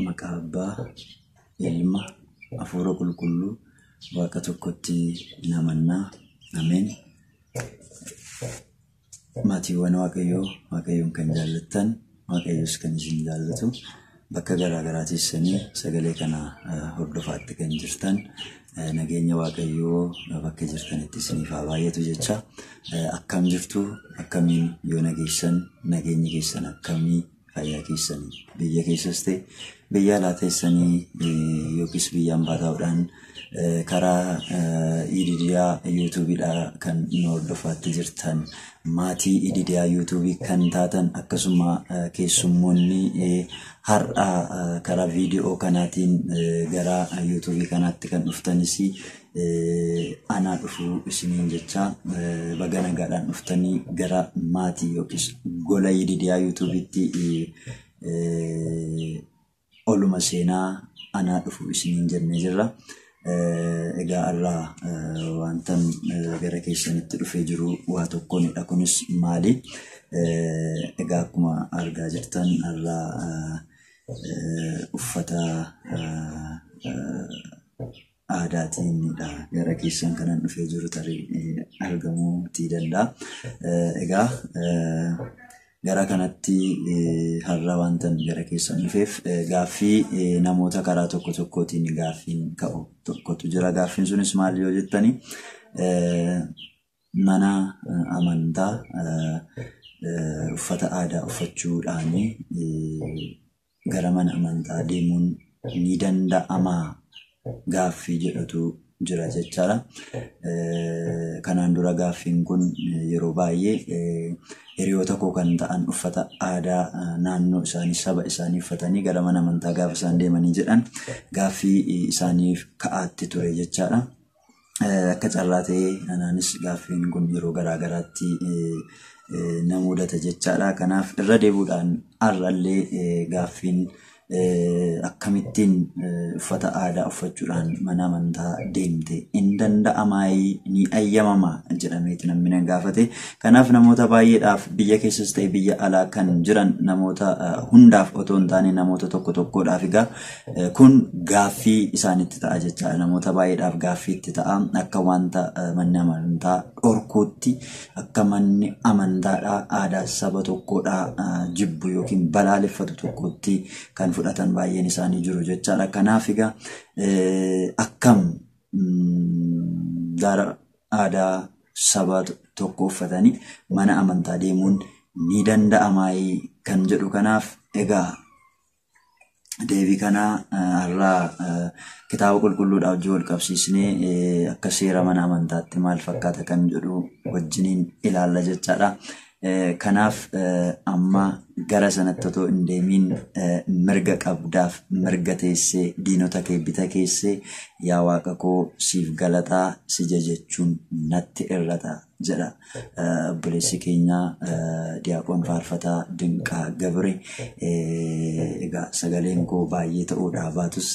Maqaa Abbaa, Ilma, Hafuura Qulqulluu, Waaqa tokkotti hin amannaa. Ameen. Maatiiwwan Waaqayyoo, Waaqayyoon kan jaallattan, Waaqayyos kan isin jaallatu, bakka garaa garaa teessanii sagalee kana hordofaatti kan jirtan, nageenya Waaqayyoo bakka jirtanitti isiniif haa baay'atu jecha. Akkam jirtu? Akkamiin yoo nageessan? Nageenyi keessan akkamii? Fayyaa keessanii biyya keessas ta'e biyya alaa teessanii yookiis biyya ambaa ta'uudhaan karaa Ididiyaa yuutuubiidhaa kan nu hordofaatti jirtan, maatii Ididiyaa yuutuubii kan taatan, akkasuma keessummoonni har'a karaa viidiyoo kanaatiin gara yuutuubii kanaatti kan dhuftanis anaa dhufuu isiniin jecha. Baga nagaadhaan dhuftanii gara maatii yookiis gola Ididiyaa yuutuubiitti oluma seenaa anaa dhufuu isiniin jennee jirra. Egaa har'a wantan gara keessanitti dhufee jiru waa tokkoonidha. Kunis maali? Egaa akkuma argaa jirtan har'a uffata aadaatiinidha gara keessan kanan dhufee jiru, tarii argamuutii danda'a. Egaa gara kanatti har'a wantan gara keessan dhufeef gaaffii namoota karaa tokko tokkootiin gaaffiin ka'u tokkotu jira. Gaaffiin sunis maal yoo jettani, mana amantaa uffata aadaa uffachuudhaan gara mana amantaa deemuun ni danda'amaa gaaffii jedhutu jira jechaadha. Kanaan dura gaaffiin kun yeroo baay'ee hiriyoota koo kan ta'an uffata aadaa naannoo isaanii, saba isaanii uffatanii gara mana amantaa gaafa isaan deemanii jedhan gaaffii isaaniif ka'aatti ture jechaadha. Akka carraa ta'ee anaanis gaaffiin kun yeroo garaa garaatti na mudata jechaadha. Kanaaf irra deebi'uudhaan har'allee gaaffiin akkamittiin uffata aadaa uffachuudhaan mana amantaa deemte hin danda'amaayii, ni ayyamamaa jedhameeti namni na gaafate. Kanaaf namoota baay'eedhaaf, biyya keessas ta'e biyya alaa kan jiran namoota hundaaf otoo hin taane namoota tokko tokkodhaaf egaa kun gaaffii isaanitti ta'a jechaadha. Namoota baay'eedhaaf gaaffii itti ta'a, akka wanta manni amantaa dhorkuutti, akka manni amantaadhaa aadaa saba tokkodhaa jibbu yookiin balaaleffatu tokkotti kan fudhatan baay'een isaanii jiru jechaadha. Kanaaf egaa akkam gara aadaa saba tokko uffatanii mana amantaa deemuun ni danda'amaayii kan jedhu, kanaaf egaa deebii kana har'aa kitaaba qulqulluudhaa wajjin wal qabsiisnee akka seera mana amantaatti maal fakkaata kan jedhu wajjiniin ilaalla jechaadha. Kanaaf amma gara sanatti otoo hin deemiin, mirga qabdaaf mirga teessee diinota kee bita keessee, yaa Waaqa koo siif galataa, si jajachuun natti irrata jedha obboleessi keenya Diyaaqoon Faarfataa Dinqaa Gabre. Egaa sagaleen koo baay'ee ta'uudhaa baatus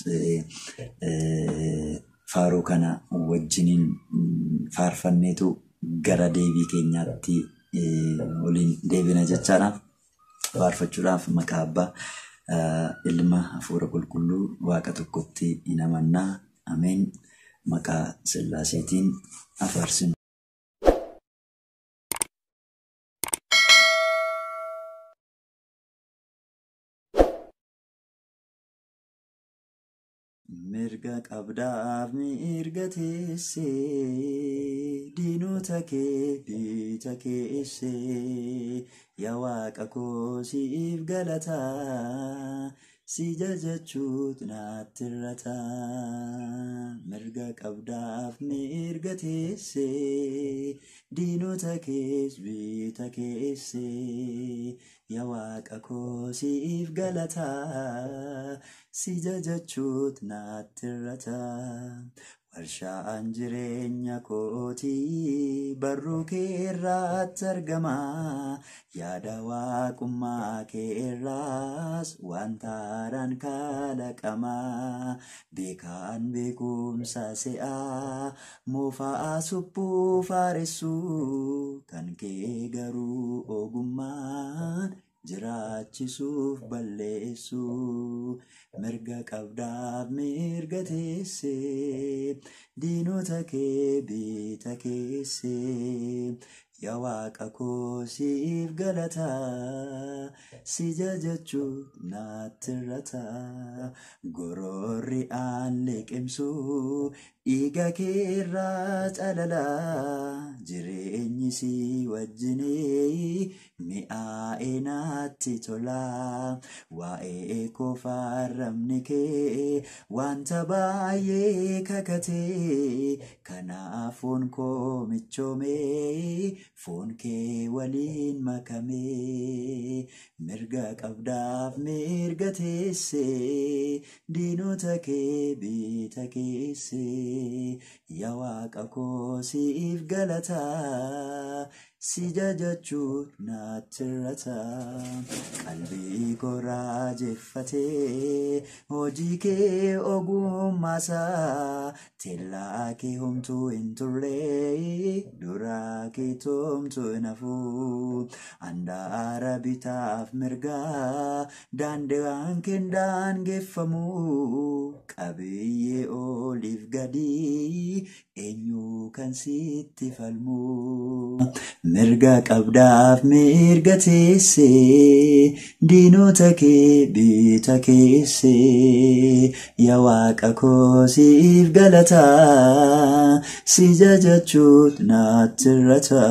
faaruu kana wajjiniin faarfanneetu gara deebii keenyaatti waliin deebina jechaadha. Faarfachuudhaaf maqaa Abbaa, Ilma, Hafuura Qulqulluu, Waaqa tokkotti hin amannaa. Ameen. Maqaa Sillaaseetiin afaarsinu. Mirga qabdaaf mirga teessee diinota kee bita keessee, yaa Waaqa koo siif galataa, si jajachuut natti irrata. Mirga qabdaaf mirga teessee diinota kees bita keessee, yaa Waaqa koo siif galataa, si jajachuut natti irrata. Warshaan jireenya kootii barruu kee irratti argama. Yaada waaqummaa kee irraas wanta haaraan kalaqama. Beekaan beekumsa se'aa moofaa suphuu faaressu, kan kee garuu ogummaan jiraachisuuf balleessu. Mirga qabdaaf mirga teessee, diinota kee bita keessee. Yaa Waaqa koo, siif galata, si jajachuu natti irrata. Gororri aan liqimsu dhiiga kee irraa calala. Jireenyi si wajjinii mi'aa'ee natti tola. Waa'ee koo faarramni kee wanta baay'ee kakatee, kanaaf foon koo michoomee foon kee waliin makamee. Mirga qabdaaf mirga teessee, diinota kee bita keessee. Yaa Waaqa koo, siif galata, si jajachuu natti irrata. Qalbii koo raajeffatee hojii kee ogummaasaa, teellaa kee homtuu hin turre, duraa kee toomtuu hin hafu. Andaara bitaaf mirgaa daandiiwwan kee daangeffamu, qabiyyee oliif gadii eenyu kan sitti falmu? Mirga qabdaaf mirga teessee, diinota kee bita keessee. Yaa Waaqa koo, siif galata, si jajachuu natti irrata.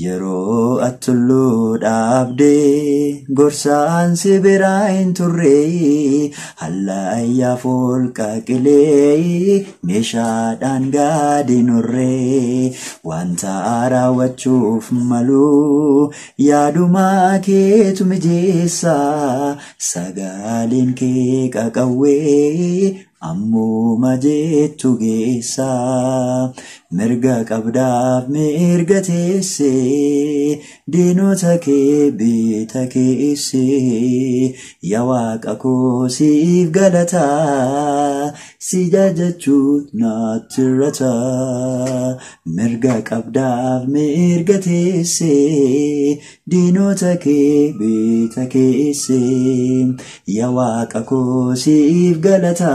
Yeroo atulluu dhaabdee gorsaan si biraa hin turre, hallayyaa folqa qilee meeshaadhaan gadi nurree. Wanta raawwachuuf malu yaadumaa keetu mijeessa, sagaleen kee qaqawwee ammuma jettu geessa. Mirga qabdaaf mirga teessee, diinota kee bita keessee. Yaa Waaqa koo, siif galata, si jajachuu natti irrata. Mirga qabdaaf mirga teessee, diinota kee bita keessee. Yaa Waaqa koo, siif galata,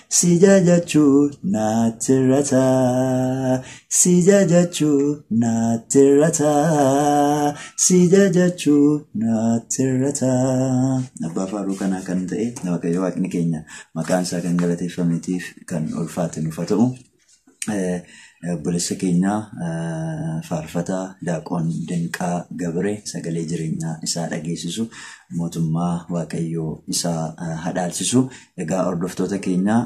si jajachuu natti irrata. Si jajachuu natti irrata. Si jajachuu natti irrata. Abbaa faaruu kanaa kan ta'e Waaqayyo Waaqni keenya maqaan isaa kan galateeffameetiif kan ulfaate nuuf haa ta'u. Obboleessa keenya faarfataa Daaqoon Dinqaa Gabree sagalee jireenyaa isaa dhageessisu, mootummaa Waaqayyoo isaa hadhaalchisu. Egaa hordoftoota keenya,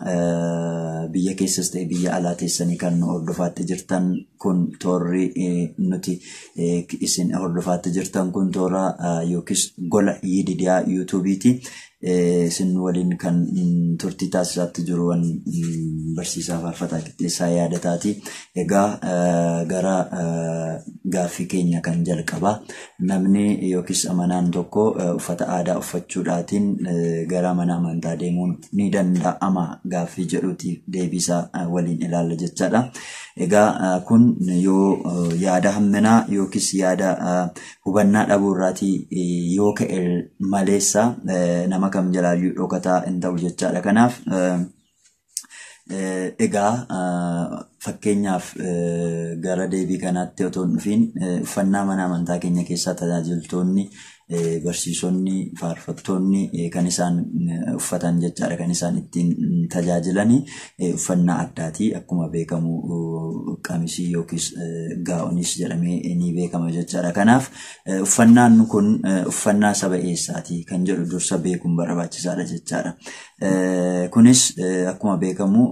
biyya keessas ta'e biyya alaa teessanii kan nu hordofaatti jirtan kun, toorri nuti isin hordofaatti jirtan kun toora yookiis gola Yididiyaa YouTubeiiti. Isin waliin kan turtii taasisaatti jiru barsiisaa faarfataa Qixxeessaa Yaadataati. Egaa gara gaaffii keenya kan jalqabaa, namni yookiis amanaan tokko uffata aadaa uffachuudhaatiin gara mana amantaa deemuun ni danda'ama gaaffii jedhuuti deebisaa waliin ilaalla jechaadha. Egaa kun yoo yaada hamminaa yookiis yaada hubannaa dhabuu irraatii yoo ka'e maleessa nama kam jalaayyuu dhokataa hin ta'u jechaadha. Kanaaf egaa fakkeenyaaf gara deebii kanaatti otoo hin dhufiin, uffannaa mana amantaa keenya keessaa tajaajiltoonni, barsiisonni, faarfattoonni kan isaan uffatan jechaadha, kan isaan ittiin tajaajilani uffannaa addaati. Akkuma beekamu qamisii yookiis gaa'onis jedhamee ni beekama jechaadha. Kanaaf uffannaan kun uffannaa saba eessaati kan jedhu dursa beekuun barbaachisaadha jechaadha. Kunis akkuma beekamu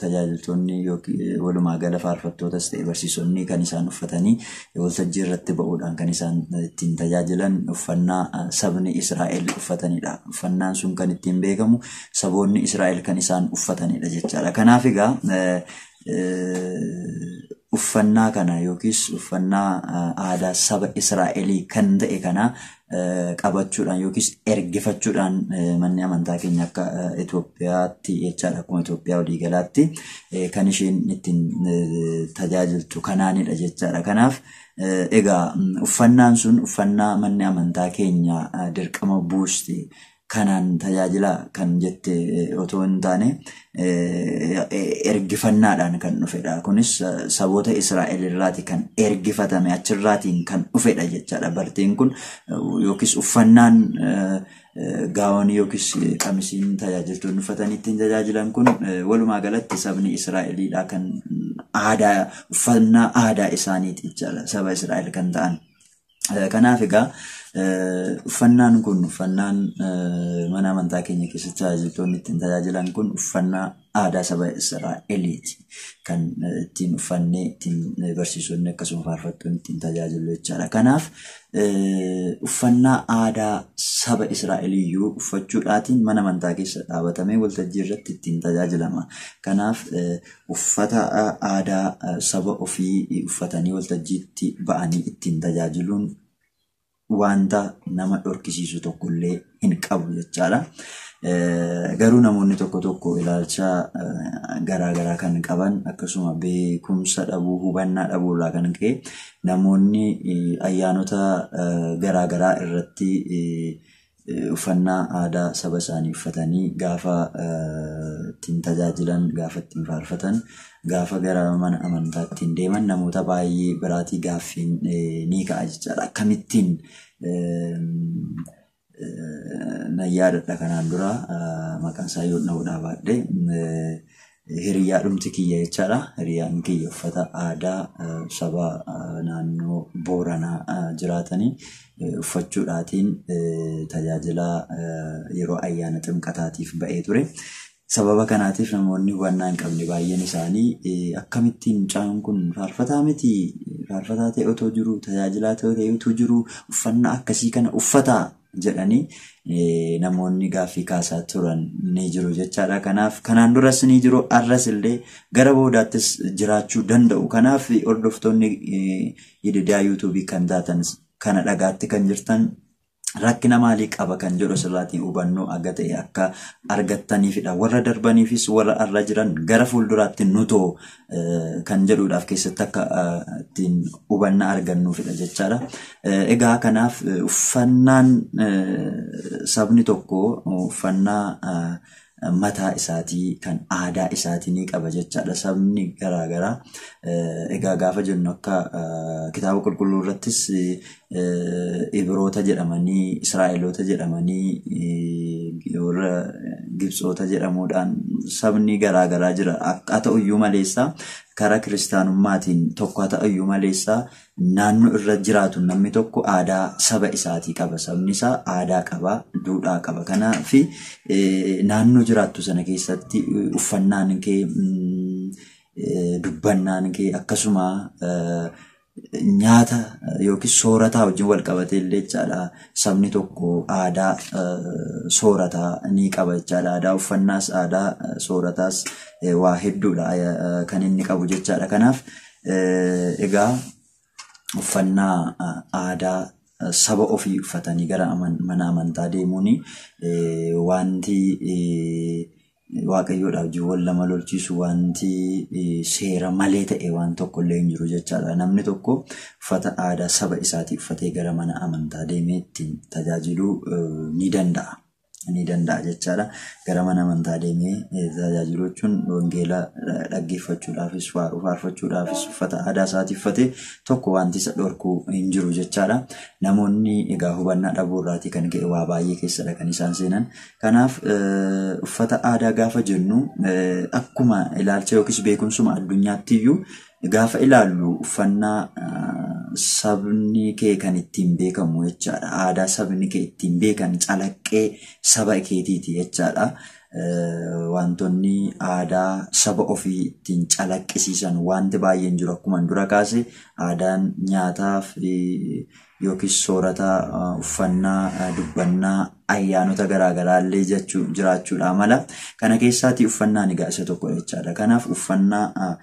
tajaajiltoonni yookiin walumaa gala faarfattootas ta'e barsiisonni kan isaan uffatanii waltajjii irratti ba'uudhaan kan isaan ittiin tajaajilan uffannaa sabni Israa'el uffatanidha. Uffannaan sun kan ittiin beekamu saboonni Israa'el kan isaan uffatanidha jechaadha. Kanaaf egaa uffannaa kana yookiis uffannaa aadaa saba Israa'elii kan ta'e kana qabachuudhaan yookiis ergifachuudhaan manni amantaa keenya akka Itoophiyaatti jechaadha, akkuma Itoophiyaa waliigalaatti kan isheen ittiin tajaajiltu kanaanidha jechaadha. Kanaaf egaa uffannaan sun uffannaa manni amantaa keenya dirqama buuste kanaan tajaajila kan jette otoo hin taane ergifannaadhaan kan dhufedha. Kunis saboota Israa'el irraati kan ergifatame, achirraatiin kan dhufedha jechaadha. Barteen kun yookiis uffannaan gaawonii yookiis qamisiin tajaajiltoonni uffatanii ittiin tajaajilan kun walumaa galatti sabni Israa'eliidha kan aadaa uffannaa aadaa isaaniiti jechaadha. Saba Israa'el kan ta'an. Kanaaf egaa uffannaan kun, uffannaan mana amantaa keenya keessatti tajaajiltoonni ittiin tajaajilan kun uffannaa aadaa saba Israa'eliiti. Kan ittiin uffannee ittiin barsiisonni akkasuma faarfattoonni ittiin tajaajilu jechaadha. Kanaaf uffannaa aadaa saba Israa'eliyyuu uffachuudhaatiin mana amantaa keessa dhaabatamee waltajjii irratti ittiin tajaajilama. Kanaaf uffata aadaa saba ofii uffatanii waltajjiitti ba'anii ittiin tajaajiluun wanta nama dhorkisiisu tokkollee hin qabu jechaadha. Garuu namoonni tokko tokko ilaalcha garaa garaa kan qaban, akkasuma beekumsa dhabuu, hubannaa dhabuu irraa kan ka'e, namoonni ayyaanota garaa garaa irratti uffannaa aadaa saba isaanii uffatanii gaafa ittiin tajaajilan, gaafa ittiin faarfatan, gaafa gara mana amantaa ittiin deeman namoota baay'ee biraatii gaaffiin ni ka'a jechaadha. Akkamittiin? Nan yaadadha, kanaan dura maqaan isaa yoo dha'uudhaa baadhee, hiriyaa dhumti kiyya jechaadha. Hiriyaan kiyya uffata aadaa saba naannoo Booranaa jiraatanii uffachuudhaatiin tajaajila yeroo ayyaana ximqataatiif ba'ee ture. Sababa kanaatiif namoonni hubannaa hin qabne baay'een isaanii akkamittiin mucaan kun faarfataa miti, faarfataa ta'e otoo jiru, tajaajilaa ta'e otoo jiru uffannaa akkasii kana uffataa jedhanii namoonni gaaffii kaasaa turan ni jiru jechaadha. Kanaaf kanaan duras ni jiru, arras illee gara boodaattis jiraachuu danda'u. Kanaaf hordoftoonni Yididaa yuutuubii kan taatan, kana dhagaatti kan jirtan, rakkina maalii qaba kan jedhu sirraatiin hubannoo aga ta'e akka argattaniifidha. Warra darbaniifis warra arra jiran gara fuulduraatti nutoo kan jedhuudhaaf keessatti akka ittiin hubannaa argannuufidha jechaadha. Egaa kanaaf uffannaan sabni tokko uffannaa mataa isaatii kan aadaa isaatii ni qaba jechaadha. Sabni garaagaraa egaa gaafa jennu akka kitaaba qulqulluu irrattis Ibroota jedhamanii, Israa'eloota jedhamanii, warra Gibxoota jedhamuudhaan sabni garaagaraa jira. Haa ta'uyyuu maleessa karaa kiristaanummaatiin tokko haa ta'uyyuu maleessa naannoo irra jiraatu namni tokko aadaa saba isaatii qaba. Sabni isaa aadaa qaba, duudhaa qaba. Kanaaf naannoo jiraattu sana keessatti uffannaan kee, dubbannaan kee, akkasuma nyaata yookiis soorataa wajjin wal qabatee illee jechaadha. Sabni tokko aadaa soorataa ni qaba jechaadha. Aadaa uffannaas, aadaa soorataas waa hedduudha kan inni qabu jechaadha. Kanaaf egaa uffannaa aadaa saba ofii uffatanii gara mana amantaa deemuun wanti Waaqayyoodhaaf wajjin wal lama lolchiisu, wanti seera malee ta'e waan tokko illee hin jiru jechaadha. Namni tokko uffata aadaa saba isaatii uffatee gara mana amantaa deemee ittiin tajaajiluu ni danda'a. Ni danda'a jechaadha. Gara mana amantaa deemee tajaajiluu jechuun wangeela dhaggeeffachuudhaafis, faaruu faarfachuudhaafis uffata aadaa isaatii uffatee tokko wanti isa dhorkuu hin jiru jechaadha. Namoonni egaa hubannaa dhabuu irraatii kan ka'e waa baay'ee keessadha kan isaan seenan. Kanaaf uffata aadaa gaafa jennu akkuma ilaalcha yookiis beekumsuma addunyaatti iyyuu gaafa ilaallu uffannaa Sabni kee kan ittiin beekamu jechaadha. Aadaa sabni kee ittiin beekan calaqqee saba keetiiti jechaadha. Wantoonni aadaa saba ofii ittiin calaqqisiisan wanti baay'een jiru. Akkuma dura kaase, aadaan nyaataaf yookiis soorata, uffannaa, dubbannaa, ayyaanota garaagaraa illee jiraachuudha mala. Kana keessaatii uffannaan egaa isa tokko jechaadha. Kanaaf uffannaa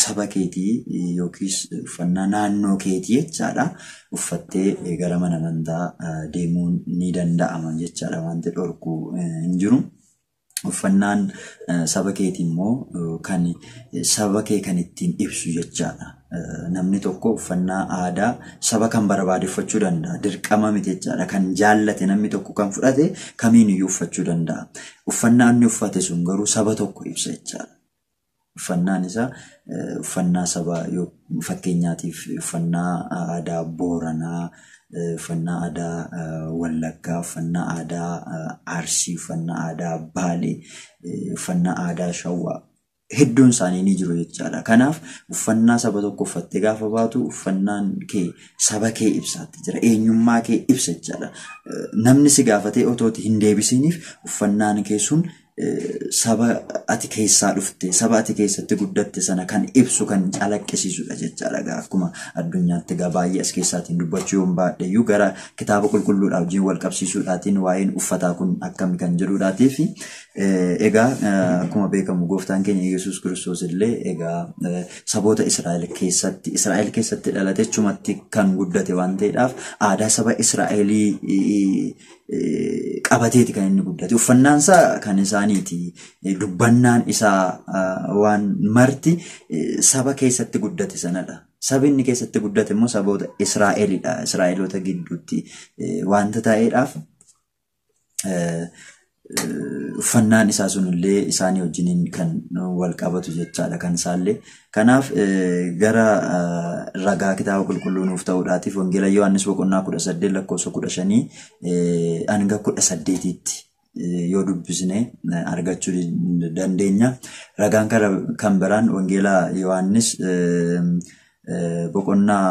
saba keetii yookiis uffannaa naannoo keetii jechaadha. Uffattee gara mana amantaa deemuun ni danda'ama jechaadha. Wanti dhorku hin jiru. Uffannaan saba keetii immoo kan saba kee kan ittiin ibsu jechaadha. Namni tokko uffannaa aadaa saba kan barbaade uffachuu danda'a. Dirqama miti jechaadha. Kan jaallate namni tokko kan fudhate kamiiniyyuu uffachuu danda'a. Uffannaa inni uffate sun garuu saba tokko ibsa jechaadha. Uffannaan isaa uffannaa saba, fakkeenyaatiif uffannaa aadaa Booranaa, uffannaa aadaa Wallaggaa, uffannaa aadaa Arsii, uffannaa aadaa Baalee, uffannaa aadaa Shawwaa. Hedduun isaanii ni jiru jechaadha. Kanaaf uffannaa saba tokko uffattee gaafa baatu uffannaan kee saba kee ibsaatti jira. Eenyummaa kee ibsa jechaadha. Namni si gaafatee otoo hin deebisiniif uffannaan kee sun saba ati keessaa dhufte, saba ati keessatti guddatte sana kan ibsu, kan calaqqisiisudha jechaadha. Akkuma addunyaatti egaa baay'ee as keessaatiin dubbachuu yoon baadhe iyyuu, gara kitaaba qulqulluudhaa wajjin wal qabsiisuudhaatiin waa'een uffataa kun akkami kan jedhuudhaatii fi egaa akkuma beekamu gooftaan keenya Yesuus Kiristoos illee egaa saboota Israa'el keessatti dhalate, achumatti kan guddate waan ta'eedhaaf aadaa saba Israa'elii qabateeti kan inni guddate. Uffannaan isaa kan isaaniiti. Dubbannaan isaa waan marti saba keessatti guddate sanadha. Sabi inni keessatti guddate immoo saboota Israa'elidha. Israa'eloota gidduutti wanta ta'eedhaaf uffannaan isaa sunillee isaanii wajjiniin kan wal qabatu jechaadha kan isaallee. Kanaaf gara ragaa kitaaba qulqulluu nuuf ta'uudhaatiif Wangeela Yohaannis boqonnaa 18 lakkoofsa 15 hanga 18tti yoo dubbisne argachuu dandeenya. Ragaan kan biraan Wangeela Yohaannis boqonnaa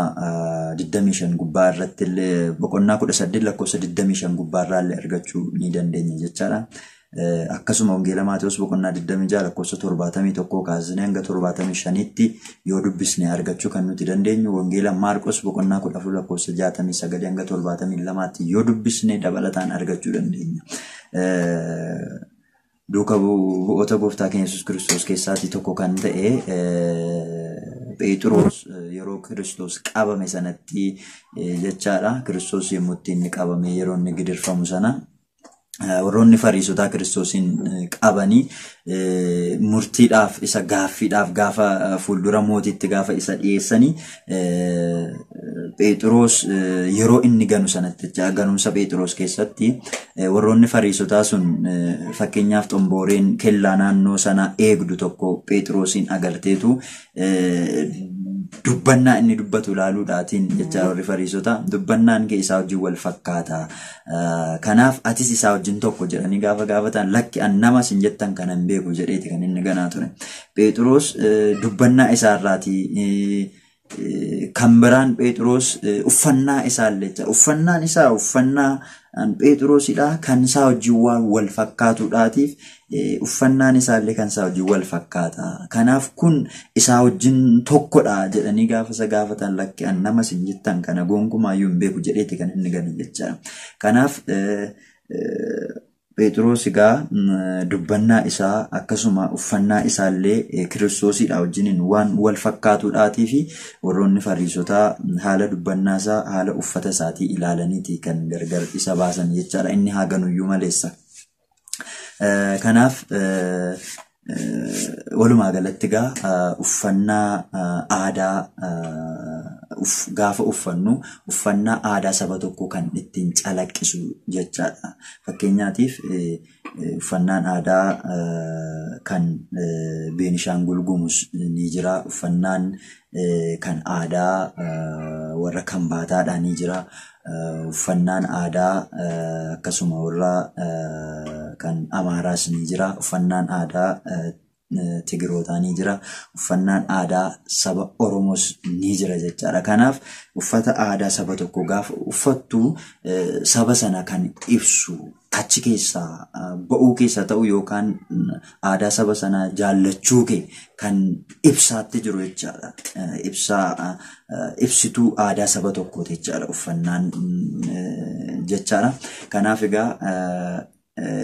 25 gubbaa irratti illee, boqonnaa 18 lakkoofsa 25 gubbaa irraa illee argachuu ni dandeenya jechaadha. Akkasuma Wangeela Maatewos boqonnaa 26 lakkoofsa 71 kaasnee hanga 75tti yoo dubbisne argachuu kan nuti dandeenyu, Wangeela Maarqos boqonnaa 14 lakkoofsa 69 hanga 72tti yoo dubbisne dabalataan argachuu dandeenya. Duuka bu'oota gooftaa keenya Yesuus Kiristoos keessaatii tokko kan ta'e Phexros yeroo Kiristoos qabame sanatti jechaadha. Kiristoos yommuu itti inni qabame, yeroo inni gidirfamu sana, warroonni Fariisotaa Kiristoosiin qabanii murtiidhaaf isa gaaffiidhaaf gaafa fuuldura mootiitti gaafa isa dhiyeessanii, Phexros yeroo inni ganu sanatti, ganumsa Phexros keessatti, warroonni Fariisotaa sun, fakkeenyaaf xombooreen kellaa naannoo sana eegdu tokko Phexrosiin agarteetu, dubbannaa inni dubbatu ilaaluudhaatiin jecha, warri Fariisotaa, "Dubbannaan kee isaa wajjin wal fakkaata. Kanaaf atis isaa wajjin tokko" jedhanii gaafa gaafatan, "Lakki, an nama isin jettan kana hin beeku" jedheeti kan inni ganaa ture. Phexros dubbannaa isaarraatii, kan biraan Phexros uffannaa isaallee, uffannaan isaa uffannaa Phexrosidha, kan isaa wajjin waan wal fakkaatuudhaatiif uffannaan isaallee kan isaa wajjin wal fakkaata. Kanaaf kun isaa wajjin tokkodha jedhanii gaafa isa gaafatan, "Lakki, an nama isin jettan kana gonkumaayyuu hin beeku" jedheeti kan inni ganu jechaadha. Kanaaf Phexros egaa dubbannaa isaa akkasuma uffannaa isaallee Kiristoosiidha wajjiniin waan wal fakkaatuudhaatii fi warroonni Fariisotaa haala dubbannaa isaa, haala uffata isaatii ilaalaniiti kan gargar isa baasan jechaadha. Inni haa ganuyyuu maleessa. Kanaaf walumaa galatti egaa uffannaa aadaa gaafa uffannu uffannaa aadaa saba tokkoo kan ittiin calaqqisu jechaadha. Fakkeenyaatiif uffannaan aadaa kan Beenishaangul Gumuz ni jira. Uffannaan kan aadaa warra Kambaataadhaa ni jira. Uffannaan aadaa akkasuma warra kan Amaaraas ni jira. Uffannaan aadaa Tigirootaa ni jira. Uffannaan aadaa saba Oromoos ni jira jechaadha. Kanaaf uffata aadaa saba tokko gaafa uffattu saba sana kan ibsu achi keessaa ba'uu keessa ta'u yookaan aadaa saba sanaa jaallachuu kee kan ibsaatti jiru jechaadha. Ibsaa ibsituu aadaa saba tokkooti jechaadha uffannaan jechaadha. Kanaaf egaa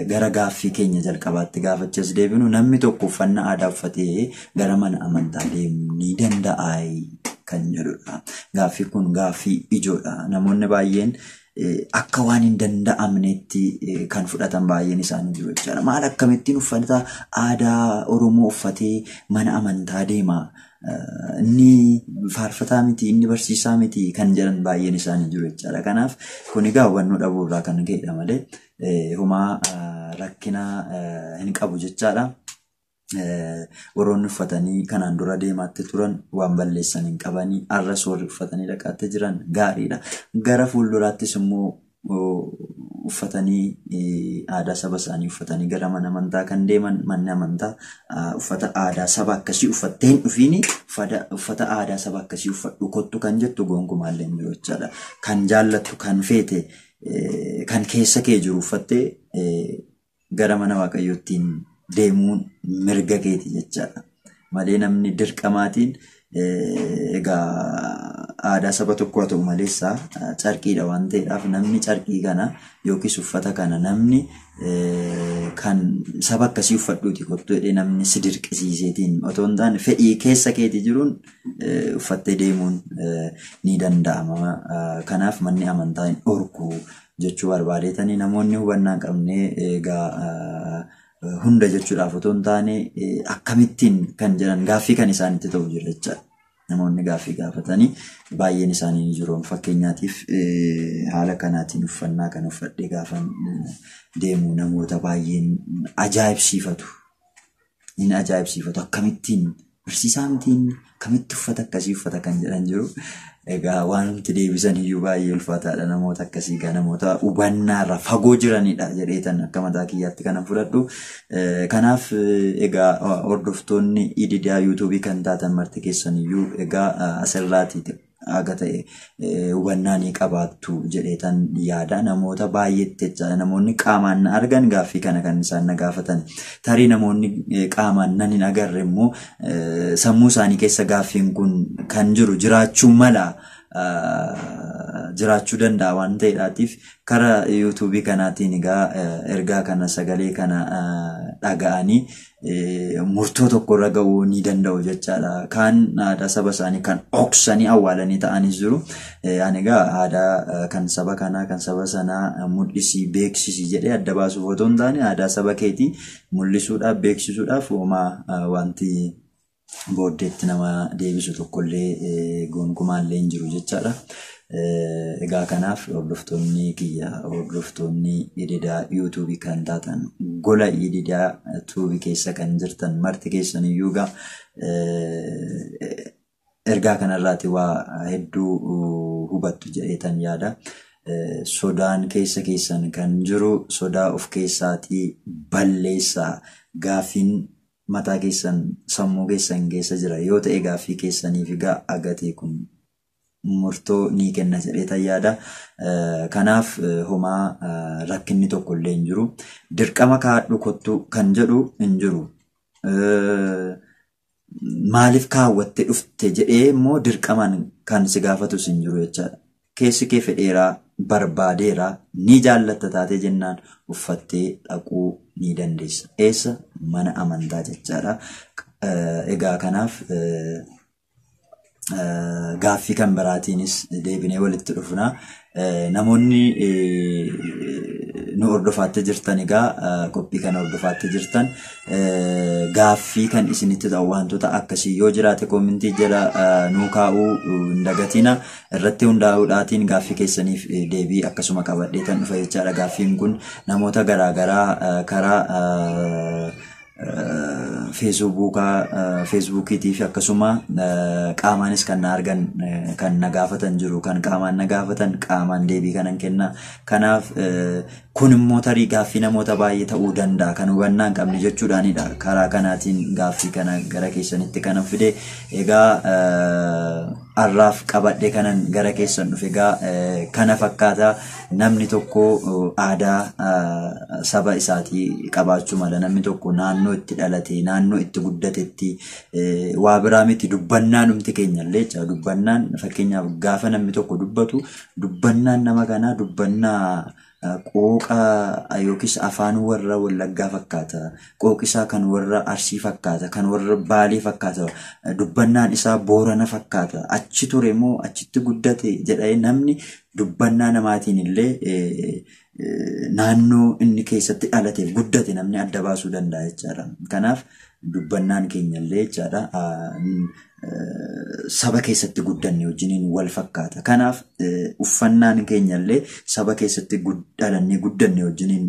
gara gaaffii keenya jalqabaatti gaafachas deebinu, namni tokko uffannaa aadaa uffatee gara mana amantaa deemuu ni danda'a kan jedhudha. Gaaffii kun gaaffii ijoodha. Namoonni baay'een akka waan hin danda'amnetti kan fudhatan baay'een isaanii jiru jechaadha. Maal, akkamittiin uffata aadaa Oromoo uffatee mana amantaa deema? Inni faarfataa miti, inni barsiisaa miti kan jedhan baay'een isaanii jiru jechaadha. Kanaaf kun egaa hubannoo dhabuurraa kan ka'edha malee homaa rakkina hin qabu jechaadha. Warroonni uffatanii kanaan dura deemaatti turan waan balleessan hin qabanii, har'as warri uffatanii dhaqaatti jiran gaariidha. Gara fuulduraattis immoo uffatanii aadaa saba isaanii uffatanii gara mana amantaa kan deeman, manni amantaa uffata aadaa saba akkasii uffattee hin dhufiini, uffata aadaa saba akkasii uffadhu kottu kan jettu gonkumaallee hin jiru jechaadha. Kan jaallattu, kan feete, kan keessa kee jiru uffattee gara mana Waaqayyoottiin deemuun mirga keeti jechaadha. Malee namni dirqamaatiin egaa aadaa saba tokko haa ta'u maleessa carqiidha waan ta'eedhaaf, namni carqii kana yookiis uffata kana namni kan saba akkasii uffadhuuti kottu jedhee namni si dirqisiiseetiin otoo hin taane, fedhii keessa keetii jiruun uffattee deemuun ni danda'ama. Kanaaf manni amantaa hin dhorku jechuu barbaadeetanii, namoonni hubannaa hin qabne egaa hunda jechuudhaaf otoo hin taane, akkamittiin kan jedhan gaaffii kan isaanitti ta'u jira jechaadha. Namoonni gaaffii gaafatanii baay'een isaanii ni jiru. Fakkeenyaatiif haala kanaatiin uffannaa kan uffadhee gaafan deemu namoota baay'een ajaa'ibsiifatu. Inni ajaa'ibsiifatu, akkamittiin barsiisaa mitiin, akkamitti uffata akkasii uffata kan jedhan jiru. Egaa waan nuti deebisan iyyuu baay'ee ulfaataadha namoota akkasii, egaa namoota hubannaarra fagoo jiranidha jedheetan akka mataa kiyyaatti kanan fudhadhu. Kanaaf egaa hordoftoonni Ididaa yuutuubii kan taatan marti keessan iyyuu egaa asirraati haga ta'e hubannaa ni qabaattu jedheetan yaada. Namoota baay'eetti jechaadha. Namoonni qaamaan na argan gaaffii kana kan isaan na gaafatan. Tarii namoonni qaamaan nan hin agarre immoo sammuu isaanii keessa gaaffiin kun kan jiru jiraachuu mala. Jiraachuu danda'a waan ta'eedhaatiif karaa yuutuubii kanaatiin egaa ergaa kana, sagalee kana dhaga'anii murtoo tokko irra ga'uu ni danda'u jechaadha. Kaan aadaa saba isaanii kan dhoksanii awwaalanii ta'anis jiru. Ani egaa aadaa kan saba kanaa, kan saba sanaa mul'isii beeksisii jedhee adda baasuuf otoo hin taane, aadaa saba keetii mul'isuudhaaf, beeksisuudhaaf homaa wanti booddeetti nama deebisu tokkollee gonkumaallee hin jiru jechaadha. Egaa kanaaf hordoftoonni kiyya, hordoftoonni Ididaa yuutuubii kan taatan, gola Ididaa tuubii keessa kan jirtan marti keessan iyyuu egaa ergaa kanarraati waa hedduu hubattu jedheetan yaada. Sodaan keessa keessan kan jiru sodaa of keessaatii balleessaa. Gaaffiin mataa keessan, sammuu keessan keessa jira yoo ta'e, gaaffii keessaniif egaa agatee kun murtoo ni kenna jedheetan yaada. Kanaaf homaa rakkinni tokko illee hin jiru. Dirqama kaadhu kottu kan jedhu hin jiru. Maaliif kaawwattee dhufte jedhee immoo dirqamaan kan si gaafatus hin jiru jechaadha. Keessi kee fedheeraa, barbaadeeraa, ni jaallatta taatee jennaan uffattee dhaquu ni dandeessa. Eessa? Mana amantaa jechaadha. Egaa kanaaf gaaffii kan biraatiinis deebinee walitti dhufna. Namoonni nu hordofaatti jirtan, egaa qophii kana hordofaatti jirtan, gaaffii kan isinitti ta'u wantoota akkasii yoo jiraate koomintii jala nuu kaa'uu hin dagatina. Irratti hundaa'uudhaatiin gaaffii keessaniif deebii akkasuma qabadheetan dhufa jechaadha. Gaaffiin kun namoota garaagaraa karaa Feesbuukiitii fi akkasuma qaamaanis kan na argan kan na gaafatan jiru. Kan qaamaan na gaafatan qaamaan deebii kanan kenna. Kanaaf kun immoo tarii gaaffii namoota baay'ee ta'uu danda'a kan hubannaa hin qabne jechuudhaanidha. Karaa kanaatiin gaaffii kana gara keessanitti kanan fide. Egaa har'aaf qabadhe kanan gara keessan dhufe egaa kana fakkaata. Namni tokko aadaa saba isaatii qabaachuu mala. Namni tokko naannoo itti dhalate, naannoo itti guddatetti waa biraa miti, dubbannaan dhumti keenya illee jecha. Dubbannaan fakkeenyaaf gaafa namni tokko dubbatu dubbannaan nama kanaa dubbannaa qooqa yookiis afaan warra Wallaggaa fakkaata. Qooqisaa kan warra Arsii fakkaata, kan warra Baalee fakkaata. Dubbannaan isaa Boorana fakkaata. Achi ture moo achitti guddate jedhee namni dubbannaa namaatiin illee naannoo inni keessatti dhalateef guddate namni adda baasuu danda'a jechaadha. Kanaaf dubbannaan keenya illee jechaadha saba keessatti guddanne wajjiniin wal fakkaata. Kanaaf uffannaan keenya illee saba keessatti dhalannee guddanne wajjiniin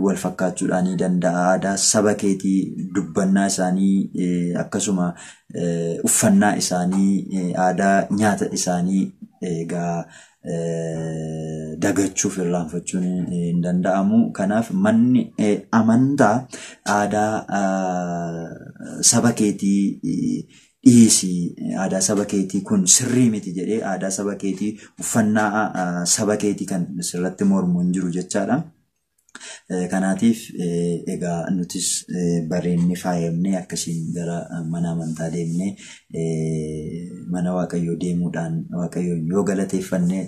wal fakkaachuudhaan ni danda'a. Aadaa saba keetii, dubbannaa isaanii, akkasuma uffannaa isaanii, aadaa nyaata isaanii egaa dagachuuf irraanfachuun hin danda'amu. Kanaaf manni amantaa aadaa saba keetii dhiisi, aadaa saba keetii kun sirrii miti jedhee aadaa saba keetii, uffannaa saba keetii kan sirratti mormu hin jiru jechaadha. Kanaatiif egaa nutis bareennee faayamnee akkasiin gara mana amantaa deemnee mana Waaqayyoo deemuudhaan Waaqayyoon yoo galateeffanne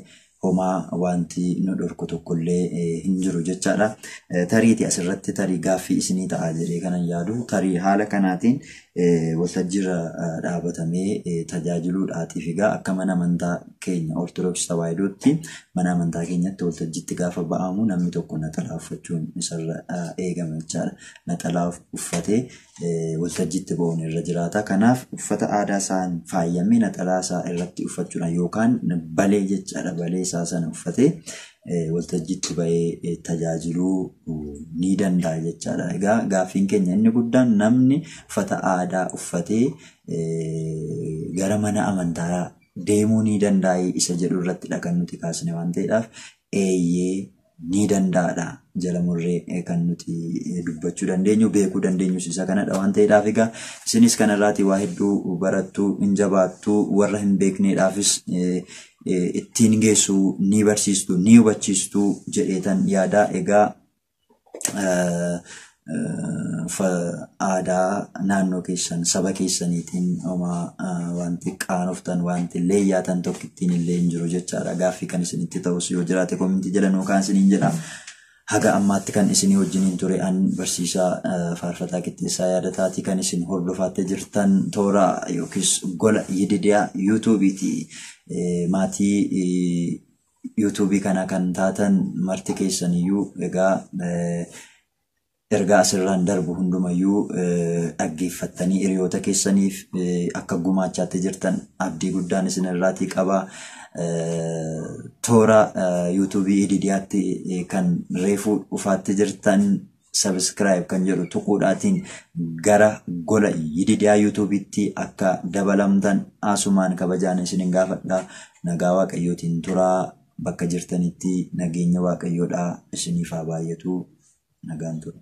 homaa wanti nu dhorku tokkollee hin jiru jechaadha. Tariiti asirratti tarii gaaffii isinii ta'a jedhee kanan yaadu, tarii haala kanaatiin waltajjiirra dhaabatamee tajaajiluudhaatiif egaa akka mana amantaa keenya Ortodoksii Tawaahidootti mana amantaa keenyatti waltajjiitti gaafa ba'amu namni tokko naxalaa uffachuun isarra eegama jechaadha. Naxalaa uffatee waltajjiitti ba'uun irra jiraata. Kanaaf uffata aadaa isaan faayamee naxalaa isaa irratti uffachuudhaan yookaan balee jechaadha, balee isaa sana uffatee waltajjiitti ba'ee tajaajiluu ni danda'a jechaadha. Egaa gaaffiin keenya inni guddaan namni uffata aadaa uffatee gara mana amantaa deemuu ni danda'a isa jedhu irrattidha kan nuti kaasne waan ta'eedhaaf eeyyee ni danda'adha. Jala murree kan nuti dubbachuu dandeenyu, beekuu dandeenyus isa kanadha waan ta'eedhaaf egaa isinis kanarraatii waa hedduu barattuu, hin jabaattuu, warra hin beekneedhaafis ittiin geessuu, ni barsiistuu, ni hubachiistuu jedheetan yaada. Egaa aadaa naannoo keessan, saba keessaniitiin homaa wanti qaanoftan, wanti leeyyaatan tokkittiin illee hin jiru jechaadha. Gaaffii kan isinitti ta'us yoo jiraate koomintii jala nuu kaan isiniin jedha. Haga ammaatti kan isinii wajjiniin ture an barsiisaa Faarfataa Qixxeessaa Yaadataatii, kan isin hordofaattee jirtan toora yookiis gola Yididiyaa Yuutuubiiti. Maatii Yuutuubii kana kan taatan marti keessaniyyuu egaa ergaa asirraan darbu hundumayyuu dhaggeeffattanii hiriyoota keessaniif akka gumaachaatti jirtan abdii guddaan isin irraatii qaba. Toora Yuutuubii Ididiyaatti kan reefuu dhufaatti jirtan sabiskiraayib kan jedhu tuquudhaatiin gara gola Yididiyaa Yuutuubiitti akka dabalamtan asumaan kabajaan isin gaafadha. Nagaa Waaqayyootiin turaa, bakka jirtanitti nageenya Waaqayyoodhaa isiniif haa baay'atu. Nagaan tura.